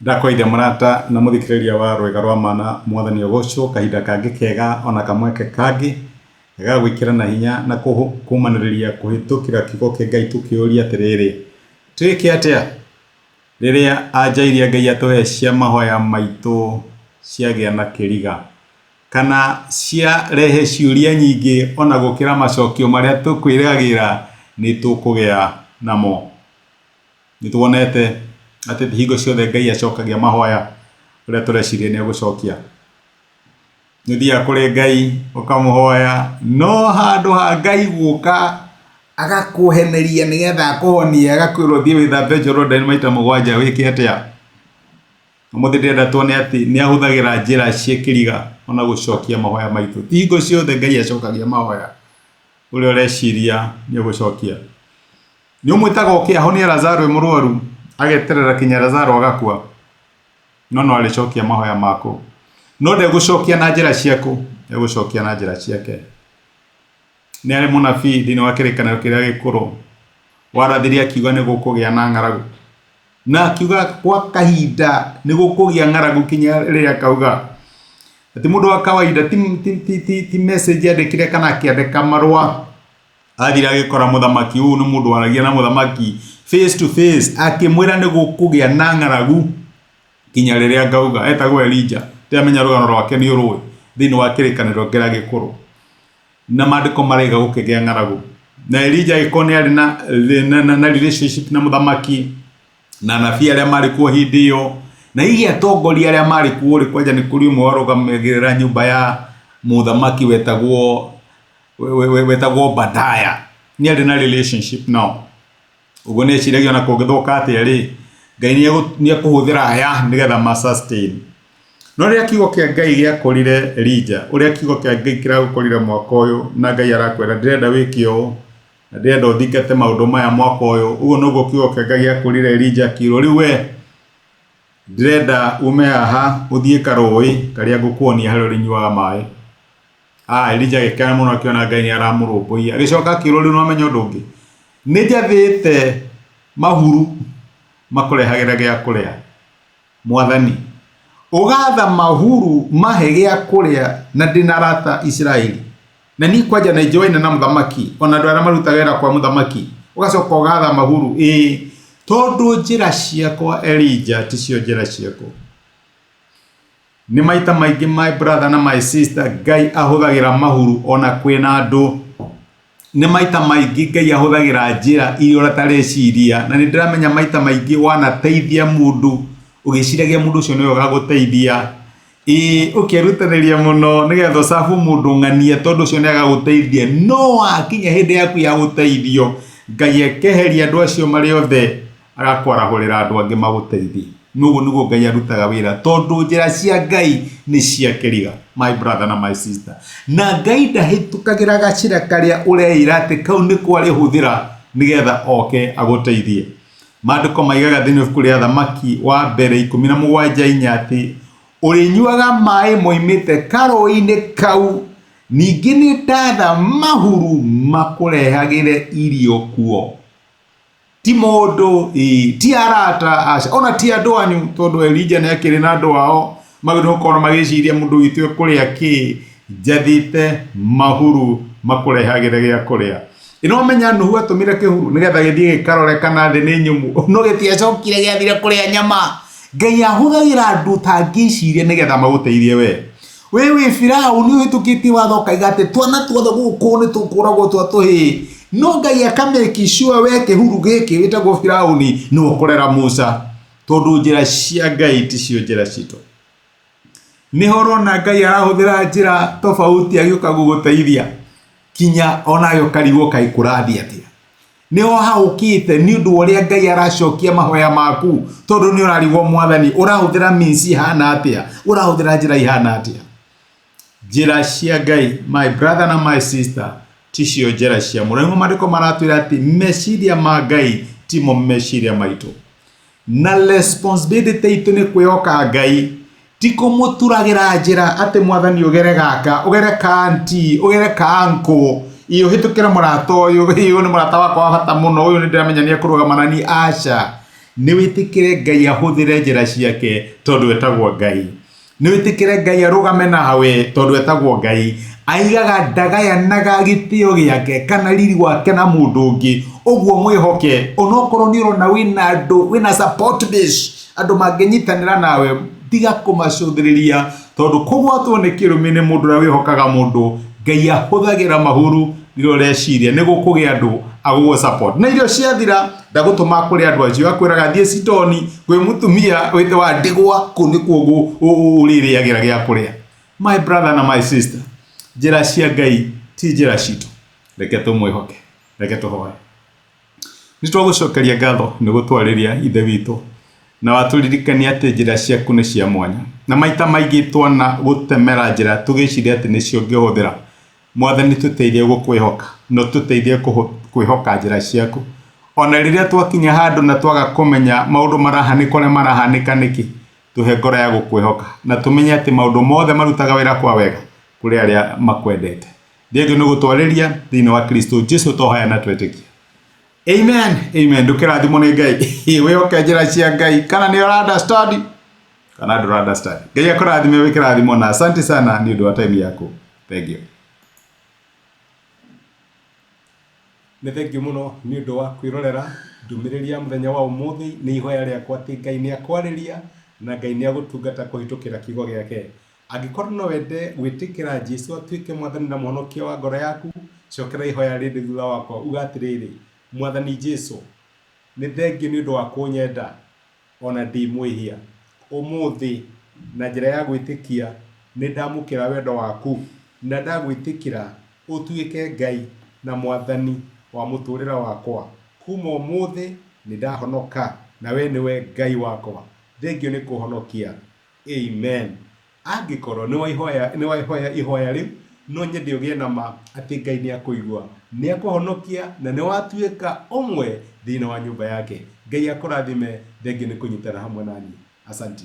Ndakwaitha mũrata na mũthikĩrĩria wa rwĩga rwa mana mwathani ũgocwo kahinda kangĩ kega ona kamweke kangĩ ga gwĩkĩrana hinya na kũmanĩrĩria kũhĩtũkĩra kiugo kĩa Ngai tũkĩũria atĩrĩrĩ, twĩke atĩa rĩrĩa anja iria Ngai atũhe cia mahoya maitũ ciagĩa na kĩriga kana ciarehe ciũria nyingĩ ona gũkĩra macokio marĩa tũkwĩrĩgagĩrĩra nĩ tũkũgĩa namo? Nĩ tuonete atĩ ti hingo ciothe Ngai acokagia mahoya ũrĩa tũreciria nĩ egũcokia. Nĩ ũthiaga kũrĩ Ngai ũkamũhoya no handũ ha Ngai gũka agakũheneria nĩgetha akũhonie agakwĩra ũthiĩ wĩthambe Jorodani maita mũgwanja wĩke atĩa? Ũmũthĩ ndĩrenda tuone atĩ nĩ ahũthagĩra njĩra cia kĩriga ona gũcokia mahoya maitũ. Ti hingo ciothe Ngai acokagia mahoya ũrĩa ũreciria nĩ egũcokia. Nĩ ũmwĩtaga oke ahonie Lazaro e mũrwaru, ageterera kinya Lazaro agakua, no no arĩcokia mahoya maku. No ndegũcokia na njĩra ciaku, egũcokia na njĩra ciake. Nĩ arĩ mũnabii thĩinĩ wa kĩrĩkanĩro kĩrĩa gĩkũrũ, warathire akiuga nĩ gũkũgĩa na ng'aragu. Na akiuga gwa kahinda nĩ gũkũgĩa ng'aragu kinya rĩrĩa akauga. Ti mũndũ wa kawaida, ti message andĩkire kana akĩandĩka marũa. Athire agĩkora mũthamaki, ũyũ nĩ mũndũ waragia na mũthamaki face to face, akĩmwĩra nĩ gũkũgĩa na ng'aragu kinya rĩrĩa ngauga. Etagwo Elija, ndiramenya rũgano rwake nĩ ũrũĩ thĩinĩ wa kĩrĩkanĩro kĩrĩa gĩkũrũ. Na maandĩko maraiga gũkĩgĩa ng'aragu. Na Elija agĩkorwo nĩ arĩ na relationship na mũthamaki na anabii arĩa marĩ kuo hĩndĩ ĩyo, na hihi atongoria arĩa marĩ kuo rĩ, kwanja nĩ kũrĩ ũmwe warũgamagĩrĩra nyũmba ya mũthamaki wetagwo wetagwo Obadiah. Nĩ arĩ na relationship nao. Ũguo nĩ eciragia ona kũngĩthũka atĩa rĩ, Ngai nĩ ekũhũthĩra aya nĩgetha ma sustain. No rĩrĩa kiugo kĩa Ngai gĩakorire Elijah, ũrĩa kiugo kĩa Ngai kĩragũkorire mwaka ũyũ na Ngai arakwĩra ndĩrenda wĩke ũũ, na ndĩrenda ũthingate maũndũ maya mwaka ũyũ, ũguo noguo kiugo kĩa Ngai gĩakorire Elijah akĩrwo rĩu we ndĩrenda ume haha ũthiĩ karũĩ karĩa ngũkuonia harĩa ũrĩnyuaga maĩ. Ah, Elija agĩkena mũno akĩona Ngai nĩ aramũrũmbũiya. Agĩcoka akĩrwo rĩu nĩwamenya ũndũ ũngĩ. Nĩ njathĩte mahuru makũrehagĩre gĩa kũrĩa. Mwathani, ũgatha mahuru mahe gĩa kũrĩa na ndĩna arata Isiraeli. Na niĩ kwanja nĩ njũaine na mũthamaki, ona andũ arĩa marutaga wĩra kwa mũthamaki. Ũgacoka ũgatha mahuru, ĩĩ, tondũ njĩra ciakwa Elija ticio njĩra ciaku. Nĩ maita maingĩ my brother na my sister Ngai ahũthagĩra mahuru ona kwĩna andũ. Nĩ maita maingĩ Ngai ahũthagĩra njĩra iria ũtareciria na nĩ ndĩramenya maita maingĩ wanateithia mũndũ ũgĩciragia mũndũ ũcio nĩwe ũgagũteithia. Ĩĩ ũkerutanĩria mũno nĩgetha ũcabu mũndũ ng'ania tondũ ũcio nĩ agagũteithia no wakinya hĩndĩ yaku ya gũteithio Ngai akeheria andũ acio marĩ othe agakwarahũrĩra andũ angĩ magũteithie. Ũguo nĩguo Ngai arutaga wĩra tondũ njĩra cia Ngai nĩ cia kĩriga my brother na my sister. Na Ngai ndahĩtũkagĩra gacĩra karĩa ũreĩra atĩ kau nĩko arĩhũthĩra nĩgetha oke agũteithie. Maandĩko maigaga thĩinĩ wa ibuku rĩa Thamaki wa mbere 17:4 atĩ ũrĩnyuaga maĩ moimĩte karũĩ-inĩ kau, ningĩ nĩ ndatha mahuru makũrehagĩre irio kuo. Ti mũndũ, ĩĩ, ti arata, aca, ona ti andũ anyu, tondũ Elija nĩ akĩrĩ na andũ ao, magĩrĩirwo gũkorwo magĩciria mũndũ witũ ekũrĩa kĩ, njathĩte mahuru makũrehagĩre gĩa kũrĩa. Ĩ no menya Nuhu atũmire kĩhuru nĩgetha gĩthiĩ gĩkarore kana thĩ nĩ nyũmũ, no gĩtiacokire gĩathire kũrĩa nyama. Ngai ahũthagĩra andũ ũtangĩciria nĩgetha magũteithie we. We wĩ Firaũni ũhĩtũkĩtie watho ũkaiga atĩ twana tuothe gũkũ nĩ tũkũragwo twa tũhĩĩ. No Ngai aka make sure we kĩhuru gĩkĩ wĩtagwo Firaũni nĩwe ũkũrera Musa. Tondũ njĩra cia Ngai ticio njĩra citũ. Nĩho ũrona Ngai arahũthĩra njĩra tofauti agĩũka gũgũteithia kinya onawe ũkarigwo kaĩ kũrathiĩ atĩa. Nĩho haũkĩte nĩ ũndũ wa ũrĩa Ngai aracokia mahoya maku tondũ nĩ ũrarigwo mwathani ũrahũthĩra means ihana atĩa, ũrahũthĩra njĩra ihana atĩa. Njĩra cia Ngai my brother na my sister ticio njĩra cia mũndũ. Nĩguo maandĩko maratwĩra atĩ meciria ma Ngai timo meciria maitũ. Na responsibility itũ nĩ kwĩhoka Ngai ti kũmũturagĩra njĩra atĩ mwathani ũgere gaka ũgere ka auntie ũgere ka uncle ĩ ũhĩtũkĩre mũrata ũyũ ĩ ũyũ nĩ mũrata wakwa wa bata mũno ũyũ nĩ ndĩramenya nĩ ekũrũgama na niĩ aca. Nĩ wĩtĩkĩre Ngai ahũthĩre njĩra ciake tondũ etagwo Ngai. Nĩ wĩtĩkĩre Ngai arũgame nawe tondũ etagwo Ngai. Aigaga ndagayanaga gĩtĩo gĩake kana riri wake na mũndũ ũngĩ. Ũguo mwĩhoke onokorwo nĩ ũrona wĩna andũ, wĩna support base, andũ mangĩnyitanĩra nawe, tiga kũmacũthĩrĩria tondũ kũgwatwo nĩ kĩrumi nĩ mũndũ ũrĩa wĩhokaga mũndũ. Ngai ahũthagĩra mahuru rĩrĩa ũreciria nĩ gũkũgĩa andũ agũgũ support. Na irio ciathira ndagũtũma kũrĩ andũ acio, akwĩraga thiĩ Sidoni kwĩ mũtumia wĩte wa ndigwa, kũu nĩkuo ũrĩrĩagĩra gĩa kũrĩa. My brother na my sister, njĩra cia Ngai ti njĩra citũ. Reke tũmwĩhoke, reke tũhoe. Nĩ twagũcokeria ngatho nĩ gũtwarĩria Ithe witũ na watũririkania atĩ njĩra ciaku nĩ cia mwanya. Na maita maingĩ twana gũtemera njĩra tũgĩciria atĩ nĩcio ũngĩhũthĩra. Mwathani tũteithie gũkwĩhoka na ũtũteithie kwĩhoka njĩra ciaku. Ona rĩrĩa twakinya handũ na twaga kũmenya maũndũ marahanĩka ũrĩa marahanĩka nĩkĩ, tũhe ngoro ya gũkwĩhoka na tũmenye atĩ maũndũ mothe marutaga wĩra kwa wega kũrĩ arĩa makwendete. Thengio nĩ gũtwarĩria thĩinĩ wa Kristo Jesu twahoya na twetĩkia. Amen. Amen. Ndũkĩrathimwo nĩ Ngai. Wĩhoke njĩra cia Ngai kana nĩ ũra understand kana ndũra understand. Ngai akũrathime wĩkĩrathimwo na asante sana nĩ ũndũ wa time yaku. Thank you. Nĩ thengio mũno nĩ ũndũ wa kwĩrorera ndũmĩrĩri ya mũthenya wa ũmũthĩ. Nĩ ihoya rĩakwa atĩ Ngai nĩ akwarĩria na Ngai nĩ agũtungata kũhĩtũkĩra kiugo gĩake. Angĩkorwo no wende gwĩtĩkĩra Jesu atuĩke Mwathani na Mũhonokia wa ngoro yaku, cokera ihoya rĩrĩ thutha wakwa. Uga atĩrĩrĩ, Mwathani Jesu, nĩ thengio nĩ ũndũ wa kũnyenda o na ndĩ mwĩhia. Ũmũthĩ, na njĩra ya gwĩtĩkia, nĩ ndamũkĩra wendo waku na ndagwĩtĩkĩra ũtuĩke Ngai na Mwathani wa mũtũrĩre wakwa. Kuma ũmũthĩ nĩ ndahonoka na we nĩwe Ngai wakwa. Thengio nĩ kũhonokia. Amen. Angĩkorwo nĩ waihoya ihoya rĩu, no nyende ũgĩe na ma atĩ Ngai nĩ akũigua, nĩ akũhonokia na nĩ watuĩka ũmwe thĩinĩ wa nyũmba yake. Ngai akũrathime, thengiũ nĩ kũnyitana hamwe na niĩ. Asanti.